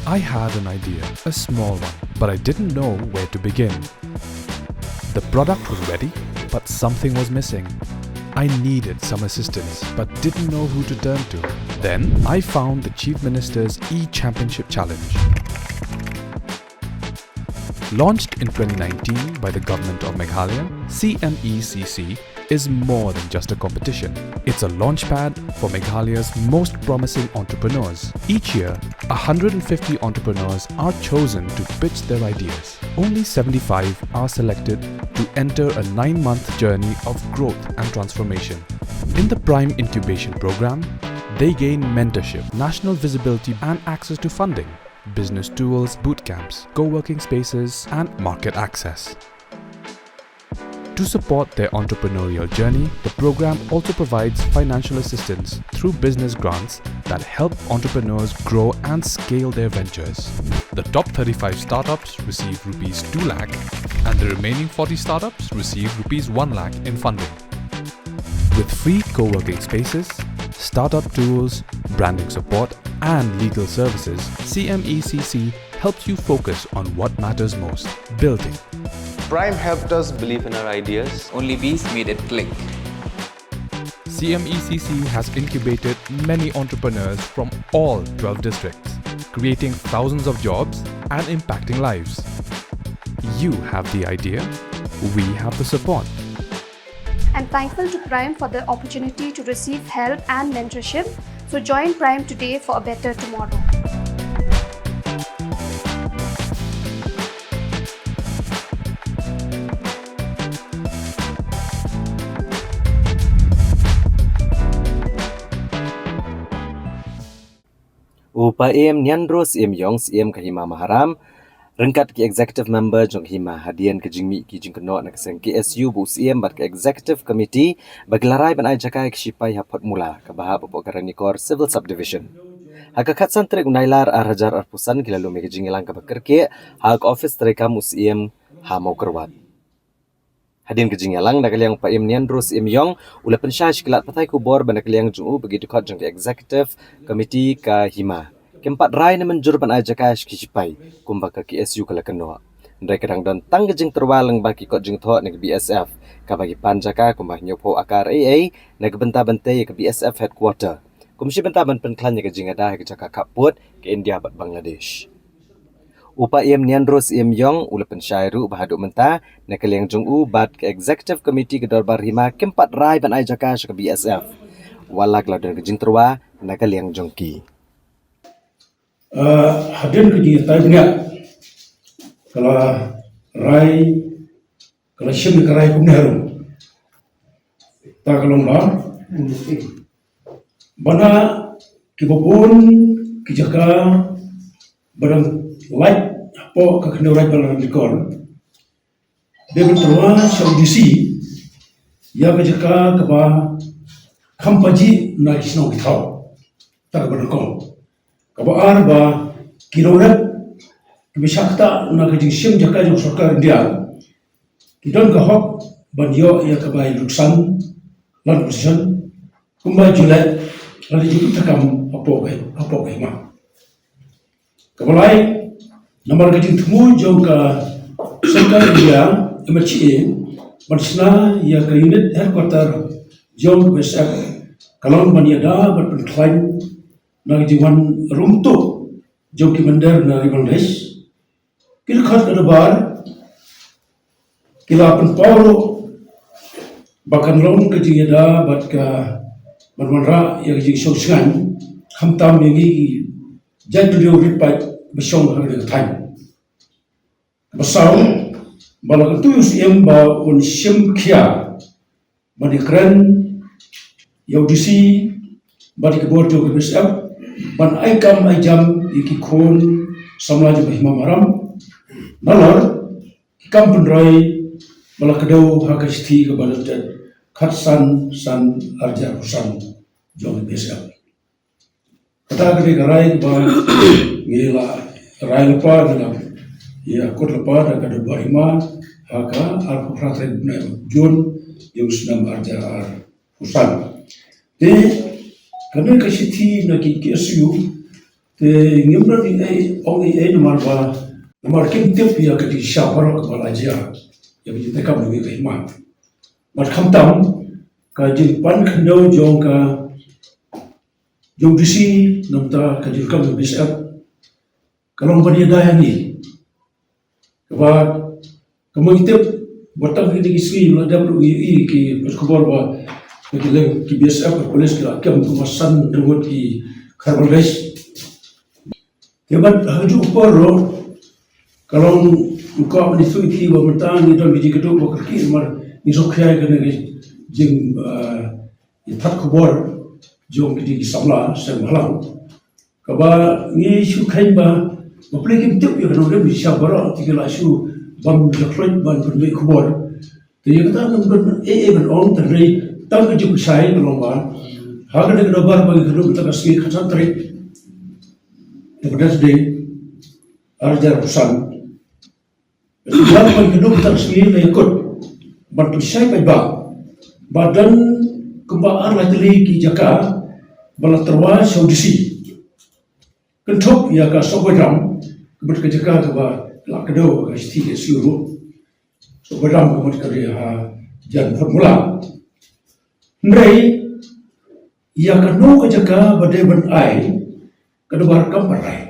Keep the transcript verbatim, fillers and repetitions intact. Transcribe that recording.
I had an idea, a small one, but I didn't know where to begin. The product was ready, but something was missing. I needed some assistance, but didn't know who to turn to. Then I found the Chief Minister's e-Championship Challenge. Launched in twenty nineteen by the Government of Meghalaya, C M E C C is more than just a competition. It's a launchpad for Meghalaya's most promising entrepreneurs. Each year, one hundred fifty entrepreneurs are chosen to pitch their ideas. Only seventy-five are selected to enter a nine month journey of growth and transformation. In the Prime Incubation Program, they gain mentorship, national visibility, and access to funding, business tools, boot camps, co working spaces, and market access. To support their entrepreneurial journey, the program also provides financial assistance through business grants that help entrepreneurs grow and scale their ventures. The top thirty-five startups receive rupees two lakh, and the remaining forty startups receive rupees one lakh in funding. With free co working spaces, startup tools, branding support, and legal services, C M E C C helps you focus on what matters most: building. Prime helped us believe in our ideas. Only Bees made it click. C M E C C has incubated many entrepreneurs from all twelve districts, creating thousands of jobs and impacting lives. You have the idea, we have the support. I'm thankful to Prime for the opportunity to receive help and mentorship. So join Prime today for a better tomorrow. U Paiem Nianro Siem Yong, Siem ka Hima Maharam, ryngkat ki executive member jong ka Hima, hadien ka jingmih ki jingkynnoh na ka seng K S U, ba u Siem bad ka executive committee ba ki la rai ban ai jaka ïa ki shipai ha Photmula, kaba hap hapoh ka Ranikor Civil Subdivision. Ha ka khatsan tarik u Nailar ar hajar arphew san ki la lum ïa ka jingïalang kaba kyrkieh ha ka office treikam u Siem ha Mawkyrwat. Hadien ka jingïalang, na ka liang u Paiem Nianro Siem Yong u la pynshai sha ki lad pathai khubor ba na ka liang jong u bad ki dkhot jong ka executive committee ka Hima kim pat rai ne mynjur ban ai jaka sha ki shipai kumba ka K S U ka la kynnoh. Hynrei ka dang don tang ka jingtyrwa lyngba ki kot jingthoh na ka B S F, kaba ki pan jaka kumba hynñiewphew akar ei ei na ka bynta ban tei ïa ka B S F headquarter, kum shi bynta ban pynkhlaiñ ïa ka jingïada ha ka jaka khappud ka India bad Bangladesh. U Paiem Nianro Siem Yong u la pynshai ruh ba haduh mynta, na ka liang jong u bad ka executive committee ka Dorbar Hima kim pat rai ban ai jaka sha ka B S F, wat la ka la don ka jingtyrwa na ka liang jong ki. Ah, hadien ka jingïatai bniah, ka la rai, ka la shim ïa ka rai kumne harum. Ta ka long ba, ba na kiba bun ki jaka ba dang lait hapoh ka khyndew raid ba la Ranikor, dei ban tyrwa sha u D C ïa ka jaka kaba kham pajih na ki shnong ki thaw. Ta kaba nyngkong. Kaba ar, ba ki nongrep kiba shah ktah na ka jingshim jaka jong sorkar India ki don ka hok ban ïoh ïa ka bai luksan, land possession, kumba ju leh lada ju pyntakam hapoh ka, hapoh ka Hima. Kaba lai, namar ka jingthmu jong ka sorkar India, M H A, ban shna ïa ka unit headquarter jong ka B S F, ka long ban ïada bad pynkhlaiñ na ka jingwan rung tuh jong ki mynder na ri Bangladesh. Ki dkhot ka Dorbar ki la pynpaw ruh ba kan long ka jingïada bad ka ban wanrah ïa ka jingshong shngaiñ, khamtam ïa ngi ki jaitbynriew rit paid ba shong ha kane ka thaiñ. Kaba saw, ba la kyntu ïa u Siem ba un shim khia ban ïakren ïa u D C bad ïa ki bor jong ka B S F ban ai kam ai jam ïa ki khun samla jong ka Hima Maharam, nalor ki kam pynroi ba la kdew ha ka shithi kaba la dep khatsan san arjar phew san jong ka B S F. Kata ka dei ka rai kaba ngi la rai lypa, ngi la ïakut lypa da ka Dorbar Hima ha ka arphew phra tarik bnai Jun ïa u snem arjar arphew san. Te Kane ka shithi na ki K S U te ngim don ei ei ong ei ei namar ba, namar kim tip ïa ka jingshisha baroh kaba la jia ïa ka jingtrei kam jong ngi ka hima. Bad khamtam ka jingpan khyndew jong ka, jong D C namar ka jingkam jong B S F ka long ban ïada ïa ngi. Kaba, kaba ngi tip ba tang kine ki sngi la dep ruh ngi ïohi ki khubor ba ki leng ki B S F ka pulit ki la kem kumba san ngut ki kharbal gas. Te bad ha kajuh ka por ruh ka long, ngi kwah ban ïathuh ïa phi ba mynta ngi don ki jingkynduh ba kyrkieh namar ngi sngewkhia ïa kane ka jing, ah, ïathat khubor jong kine ki samla seng bhalang. Kaba ngi shu kheiñ ba, ba pule kim tip ïa ka nongrim, shisha baroh te ki la shu bam jakhluit ban pynmih khubor. Te ïa kata ngam don ei ei ban ong, hynrei tang ka jingpynshai ka long ba ha kane ka dorbar ba ngi kynduh mynta ka sngi khatsan tarik, Independence Day, ar hajar arphew san. Ngi la pynkhih kynduh mynta ka sngi, la ïakut ban pynshai paidbah ba don kumba ar lai tylli ki jaka ba la tyrwa sha u D C. Kynthup ïa ka Sohbeiram, ka mut ka jaka kaba la kdew ha ka shithi K S U ruh. Sohbeiram ka mut ka dei ha jan formula. Hynrei ïa kano ka jaka ba dei ban ai, ka dorbar kam ban rai.